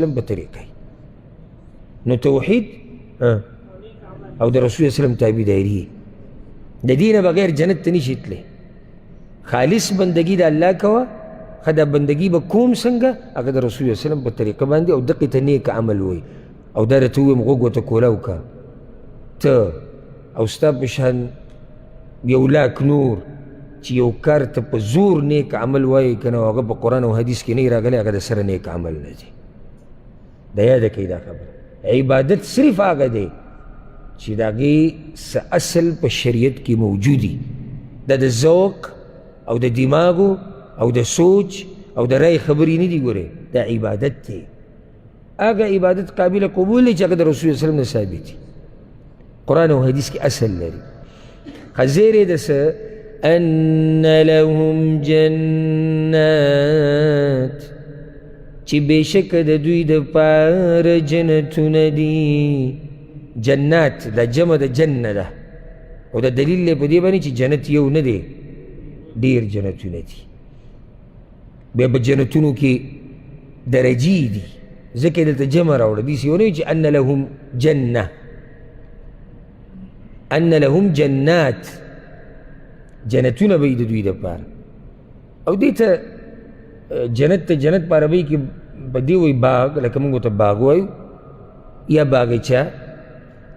وسلم په طریقه. نو توحید او د رسول وسلم تابعداري، د دې نه بغیر جنت ته نشي تللی. خالص بندګي د الله کوه، ښه دا بندګي به کوم څنګه؟ هغه د رسول وسلم په طریقه باندې، او دقې ته نیک عمل وایي. او دا درته ووایم، غوږ ورته کولاو که ته او ستا په شان یو لاک نور چې یو کار ته په زور نیک عمل وایي که نه، هغه په قرآن او حدیث کې نه راغلی، هغه د سره نیک عمل نه دی. دا یاده کړئ دا خبره. عبادت صرف هغه دی چې د هغې څه اصل په شریعت کې موجود وي. دا د ذوق او د دماغو او د سوچ او د رای خبرې نه دي، ګورې دا عبادت دی. هغه عبادت قابل قبول دی چې هغه د رسول الله وسلم نه ثابت دي، قرآن او حدیث کې اصل لري. خزیرې د څه؟ ان لهم جنات، چې بېشکه د دوی دپاره جنتونه دي. جنات دا جمع د جنه ده، او دا دلیل دی په دې باندې چې جنت یو نه دی، ډېر جنتونه دي. بیا په جنتونو کې درجې دي، ځکه یې دلته جمع راوړه. داسې ونه وي چې ان لهم جنه، ان لهم جنات، جنتونه به وي د دوی دپاره. او دې ته جنت ته جنت په عربۍ کې په دې وایي باغ، لکه موږ ورته باغ وایو یا باغچه،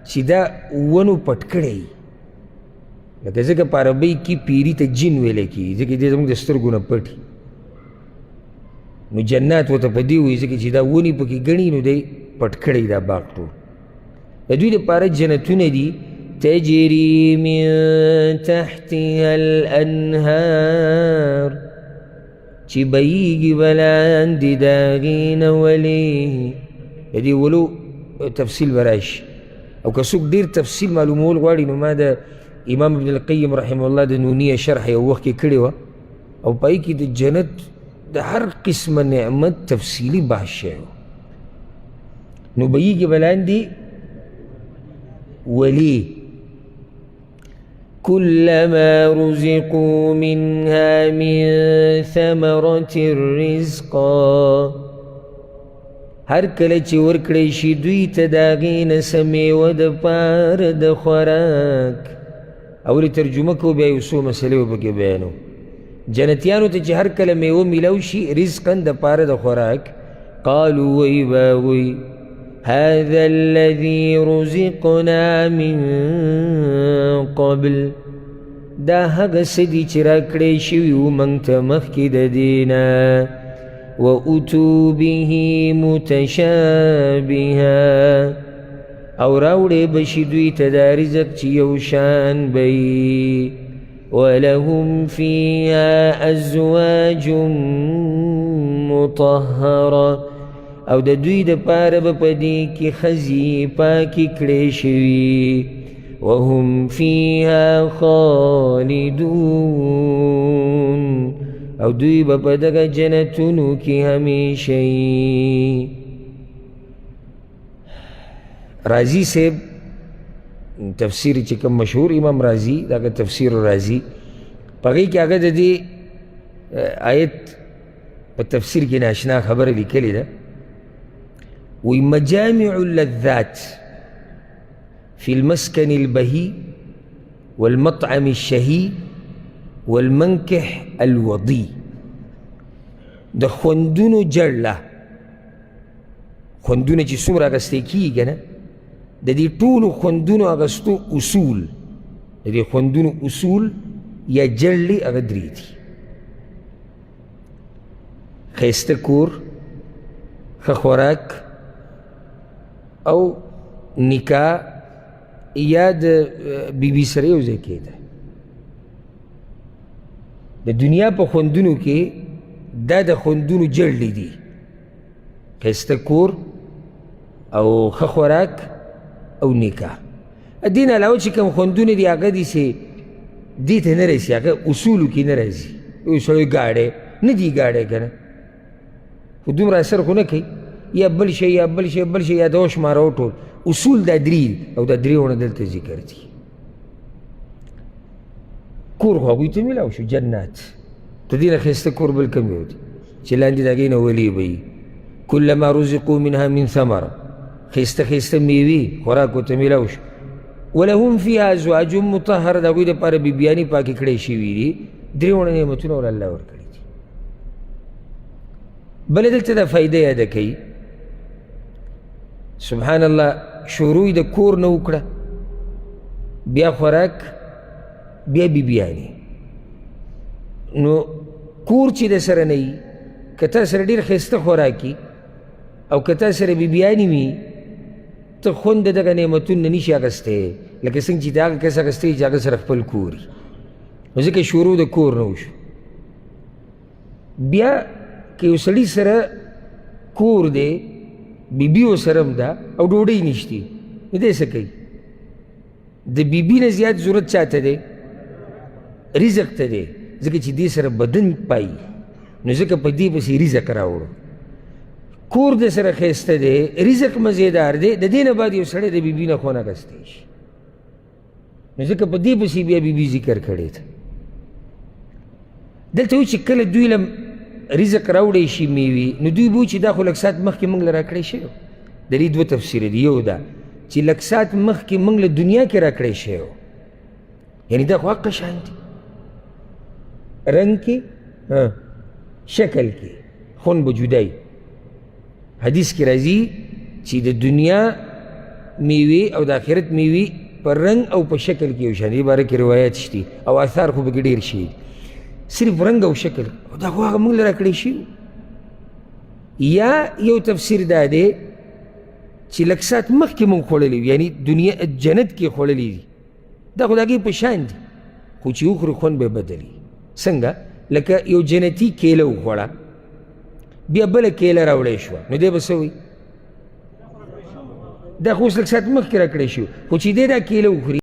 چې دا ونو پټ کړی. لکه ځکه په عربۍ کې پیري ته جن ویلی کېږي، ځکه دې زموږ د سترګو نه پټي. نو جنات ورته په دې وایي ځکه چې دا ونې پکې ګڼي، نو دی پټ کړی دا باغ ټول. د دوی دپاره جنتونه دي، تجري من تحتها الأنهار، چې بهیږي به لاندې د هغې نه ولې. د دې ولو تفصیل به راشي. او که څوک ډېر تفصیل معلومول غواړي، نو ما د امام ابن القیم رحمه الله د نونیه شرح یو وخت کې کړې وه، او په هغې کې د جنت د هر قسمه نعمت تفصیلي بحث شوی و. نو بهیږي به لاندې ولي. كلما رزقوا منها من ثمرة رزقا، هر کله چې ورکړی شي دوی ته د هغې نه څه میوه دپاره د خوراک. اولې ترجمه کوو، بیا یو څو مسلې به پکې بیانوو. جنتیانو ته چې هر کله میوه میلاو شي رزقا دپاره د خوراک، قالوا وایي به هغوی هذا الذي رزقنا من قبل، دا هغه څه دي چې راکړی شوي وو موږ ته مخکې د دې نه. وأتوا به متشابها، او راوړی به شي دوی ته دا رزق چې یو شان به وي. ولهم فيها أزواج مطهرة، او د دوی دپاره به په دې کې ښځې پاکې کړی شوي. وهم فيها خالدون، او دوی به په دغه جنتونو کې همیشه وي. رازي صاحب تفسیر چې کوم مشهور امام رازي، دغه تفسیر رازي په هغې کې هغه د دې آیت په تفسیر کې ناشنا خبره لیکلې ده. وی مجامع اللذات في المسكن البهي والمطعم الشهي والمنكح الوضي، د خوندونو جړله، خوندونه چې څومره اخیستی کېږي که نه، د دې ټولو خوندونو اخیستو اصول، د دې خوندونو اصول یا جړلې هغه درې دي: ښایسته کور، ښه خوراک، او نکاح یا د بیبي سره یو ځای کېده. د دنیا په خوندونو کې دا د خوندونو جړلې دي: ښایسته کور او ښه خوراک او نکاح. دې نه علاوه چې کوم خوندونه دي هغه دي چې دې ته نه رسي، هغه اصولو کې نه راځي. یو سړی ګاډی نه دی، ګاډی که نه، خو دومره اثر خو نه کوي، یا بل شی یا بل شی بل شی یا دا وشماره. ټول اصول دا درې، او دا درې ونه دلته ذکر دي. کور خو هغوی ته میلاو شو جنات، د دې نه ښایسته کور بل کوم یو دی چې لاندې د هغې نه ولې به وي. کلما رزقو منها من ثمره، ښایسته ښایسته میوې خوراک ورته میلاو شو. ولهم فیها ازواج مطهره، د هغوی دپاره بیبیانې پاکې کړی شوي دي. درې واړه نعمتونه ورله الله ورکړي دي. بله دلته دا فایده یاده کوي، سبحان الله، شروع د کور نه وکړه، بیا خوراک، بیا بیبیانې. نو کور چې د سره نه وي، که تا سره ډېر ښایسته خوراک وي او که تا سره بیبیانې وي، ته خوند د دغه نعمتونو نه نشي اخیستی لکه څنګه چې د هغه کس اخیستی چې هغه سره خپل کور وي. نو ځکه شروع د کور نه وشو. بیا که یو سړي سره کور دی، بیبي ورسره هم ده او ډوډۍ نشتي، نو دی څه کوي؟ د بیبي نه زیات ضرورت چاته دی؟ رزق ته دی، ځکه چې دې سره بدن پایي، نو ځکه په دې پسې رزق راوړو. کور د سره ښایسته دی، رزق مزیدار دی، د دې نه بعد یو سړی د بیبي نه خوند اخیستی شي، نو ځکه په دې پسې بیا بیبي ذکر کړې ده. دلته وایي چې کله دوی له رزق راوړی شي میوې، نو دوی به وایي چې دا خو لږ ساعت مخکې موږ له راکړی شوی. د دې دوه تفسیره دي. یو دا چې لږ ساعت مخکې موږ له دنیا کې راکړی شوی، یعنی دا خو حق شان دی، رنګ کې شکل کې خوند به جدا وي. حدیث کې راځي چې د دنیا میوې او د آخرت میوې په رنګ او په شکل کې یو شان دي. باره کې روایت شته او آثار خو پکې ډېر شي، صرف رنګ او شکل، او دا خو هغه موږ له راکړی شي. یا یو تفسیر دا دی چې لږ ساعت مخکې موږ خوړلي وي، یعنی دنیا جنت کې خوړلي دي، دا خو د هغې په شان دي، خو چې وخوري خوند به یې بدلي. څنګه؟ لکه یو جنتي کیله وخوړه، بیا بله کیله راوړی شوه، نو دی به څه وایي؟ دا خو اوس لږ ساعت مخکې راکړی شو، خو چې دی دا کیله وخوري